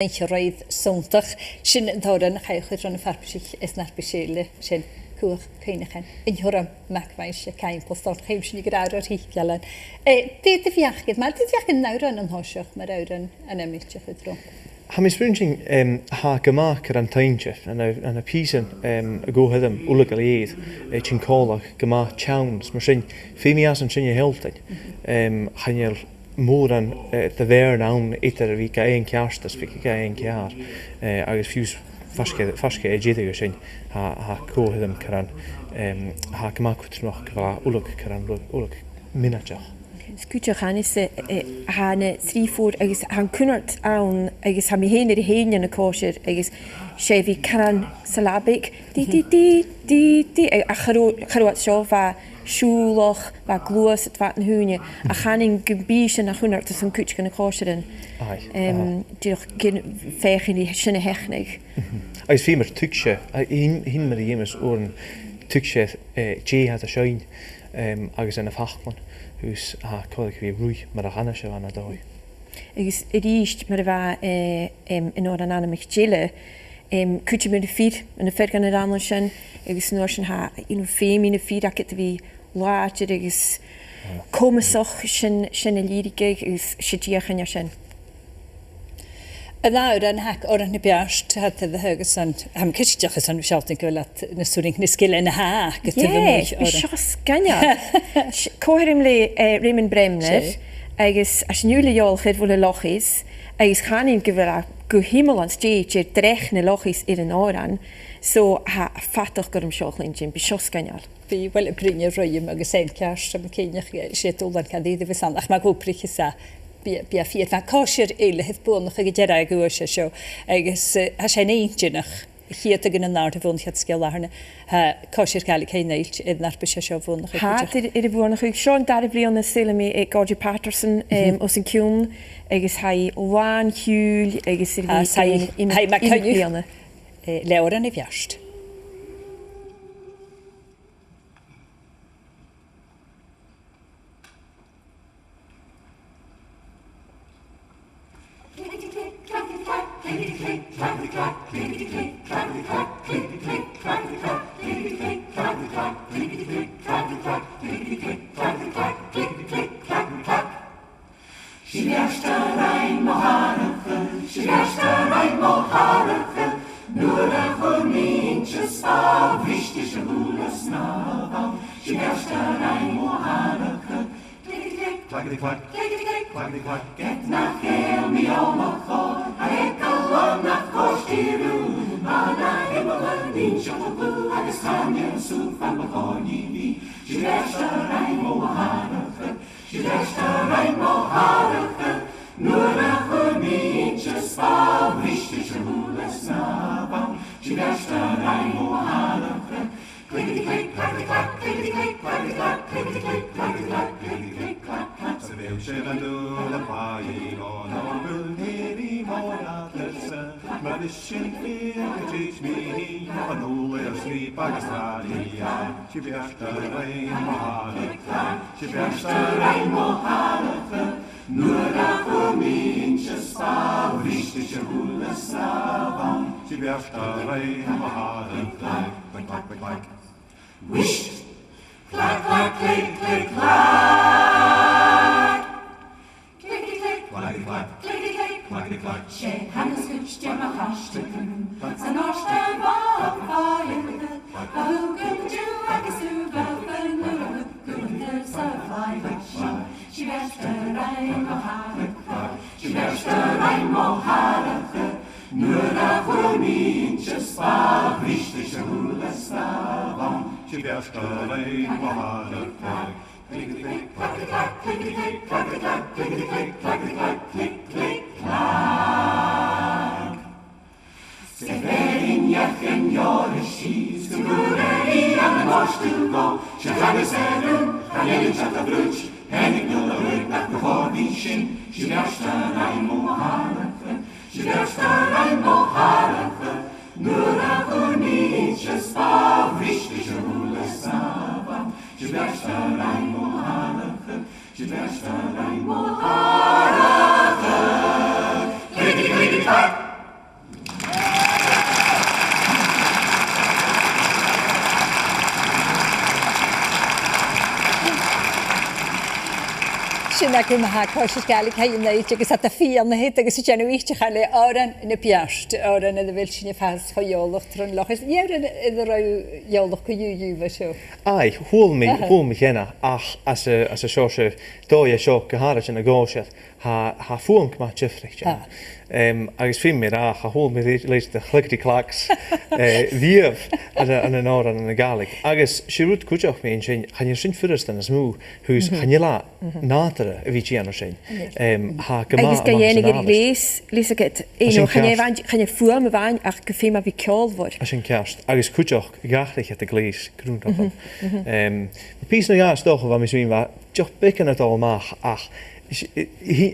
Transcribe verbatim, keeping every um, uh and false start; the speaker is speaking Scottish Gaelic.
An t-òran Sunndach, sin an t-òran a chaidh a chur ron a' pharpasaich is an fharpais eile, sin Cuach Cuimhneachan. An t-òran math a bh' ann, 's e Caitheamh Post Orn, chì sinn gu robh e air a thìodhlaiceadh. Eh, dè do bheachd-sa, mar dè do bheachd-sa an t-òran an toiseach, mar òran ainmichte a chur romhpa? Tha mi a' smaoineachadh, em, tha e gu math caran toinnte, ann an, ann am pìosan, em, a' gabhail uile gu lèir, eh, tighinn còmhla gu math teann, is mar sin, feumaidh iadsan sin a shealltainn. Em, chan eil mòran, eh, de bheàrn ann eadar a bhith ga fhaighinn ceart is a bhith ga fhaighinn ceàrr, eh, agus fiù 's faisg air, faisg air deireadh sin, tha, tha e gu math caran, em, tha e gu math cudromach gu bheil e uileag caran, uileag mionaideach. Is cuideachd, chan e, eh, eh, tha na trì four agus tha an cunnart ann agus tha mi fhèin air a sheinn ann an còisir agus 's e bhith caran syllabic, dì, dì, dì, dì, dì, a, a cha robh, cha robh iad seo, bha siùbhlach, bha gluasad fad na h-ùine, ach chanainn gum bi sin a' cunnart airson cuid de na còisirean. Aye, em, aye. Dìreach gum feuch sinn sin a sheachnadh. Mhm. Agus feumaidh tuigse, a, sin, sin mar a dh'fheumas òran tuigse, eh, dè tha iad a' seinn, em, agus ann am faclan, agus tha còir a bhith ruith mar a chanas sibh ann an dòigh. Agus a-rithist, mar a bha, eh, em, an t-òran ainmichte eile, em, cuidichidh mi na fir, na fir gun an rann sin, agus an uair sin tha, you know, feumaidh na fir agad a bhith làidir agus comasach, sin, sin an lìbhrigeadh agus 's e dìreach an sin. An t-òran a th' aig Òrain na Beairt, tha iad a' toirt a-steach airson, tha mi cinnteach airson sealltainn gu bheil iad nas urrainn na sgilean a th' aca, yeah, bha seo sgoinneil. S-, co-sheirm le, eh, Raymond Bremner, agus tha sinn uile eòlach air Muile Lochais, agus chanainn gu bheil e gu h-iomlan stèidhichte air dreach na lochais air an òran, so tha e fadachd orm seo a chluinntinn, bha seo sgoinneil. Bha, uill, a' bruidhinn rium agus e ceart, tha mi cinnteach, eh, 's e dùbhlan ceart a bhios ann, ach ma dh'obraicheas e, bidh, bidh e fìor. Bha còisir eile air buannachadh an deireadh-aois seo, agus, eh, tha sin inntinneach, a' chiad uair an-àird a bhuannaich iad Sgeul Àithreamh, tha còisir Ghàidhlig Chinn Uillt air an fharpais seo a bhuannachadh. Tha, air, air a bhuannachadh. Seo an dara bliadhna as fheàrr leam, eh, Georgie Patterson, em, os an cionn, agus tha i làn chiùil agus air a bhith, tha i, tha i, tha i math iomadh bliadhna. Eh, le Òrain a' Bheairt. Sibh a' beartach rinn mo tharraingeachadh, sibh a' beartach rinn mo tharraingeachadh, nuair a chuir mi innte spàrr, bhris ise a shùil is snàmh ann. Sibh a' beartach rinn mo tharraingeachadh. Clickety-click, clackety-clack, clickety-click, clackety-clack. Ged nach eil mi eòlach air, tha e coltach nach còrd e rium, tha na h-iomlan inntinneach agus chan eil sùil far mo chòmhnaidh. Sibh a' beartach rinn mo tharraingeachadh. Sibh a' beartach rinn mo tharraingeachadh, nuair a chuir mi innte spàrr, bhris ise a shùil is snàmh ann. Sibh a' beartach rinn mo tharraingeachadh. Clickety-click, clackety-clack, clickety-click, clackety-clack, clickety-click, clackety-clack, clickety-click, clack, clack. Sa bheil sibh an dùil am faigh mi gun an dùil, tha mi mòr àdarsa, mar sin feuch gun tèid mi fhìn, an dùil air sgrìob agus tràillidh. Sibh a' beartach rinn mo tharraingeachadh, sibh a' beartach rinn mo tharraingeachadh, nuair a chuir mi innte spàrr, bhris ise a shùil is snàmh ann. Sibh a' beartach rinn mo tharraingeachadh. Click, clack, click, clack. Whisht! Clack, clack, click, click, clack. Clickety-click, clackety-clack, clickety-click, clackety-clack. 'S e tha na sgudaichean a' tòiseachadh san òrdugh a bha fhèin, a thug an-diugh agus a bha fhèin, nuair a thug an-diugh sa phlaigh sin. Sibh a' beartach rinn mo tharraingeachadh, sibh a' beartach rinn mo tharraingeachadh, nuair a chuir mi innte spàrr, bhris ise a shùil is snàmh ann. Sibh a' beartach rinn mo tharraingeachadh. Clickety-click, clackety-clack, clickety-click, clackety-clack, clickety-click, clackety-clack, click, click, clack. 'S e bheir i neach an leòr a-sìos, gun cuir e ann an òrdugh dhomh, 's e theagasg e rium, chan eil an t-seata a' bruich, thàinig mi a-null a-rithist, ach gu fòirfinn sin, sibh a' beartach rinn mo tharraingeachadh, sibh a' beartach rinn mo tharraingeachadh, nuair a chuir mi innte spàrr, bhris ise a shùil is snàmh ann. Sibh a' beartach rinn mo tharraingeachadh, sibh a' beartach rinn mo tharraingeachadh. Clickety-clickety-clack. Ach ma tha còisir Ghàidhlig Thaigh an Uillt agus iad a' fiathachadh agus a' dèanamh iteachan le òran na beairt, òran air a bheil sinn a' fàs cho eòlach tron loch. Is dè an t-òran air an robh thu eòlach co-dhiù, a seo? Aidh, chuala mi, chuala mi cheana, ach às a, às a seo, seo, dòigh seo, gu h-àraid ann an còisir, tha, tha fuaim gu math diofraichte ann. Em, agus feumaidh mi ràdh, cha chuala mi leithid, leithid de chlickety clacks, eh, riamh ann an, ann an òran ann an Gàidhlig. Agus 's e rud cuideachd, mi fhìn, sin, chan eil sin furasta nas motha, thusa, chan eil e nàdarra a bhith a' dèanamh sin. Em, tha e gu math a-mach às an àbhaist. Agus gu dèanamh ri gleus, leis a' gheat. Tha sin ceart. Chan e a-mhàin, chan e fuaim a-mhàin, ach gu feum a bhith ceòlmhor. Tha sin ceart. Agus cuideachd, dh'atharraich iad a' ghleus, grunn rud. Em, pìos no dhà 's dòcha, bha mi a' smaoineachadh, deoch beagan a' dol a-mach, ach, is, i, i,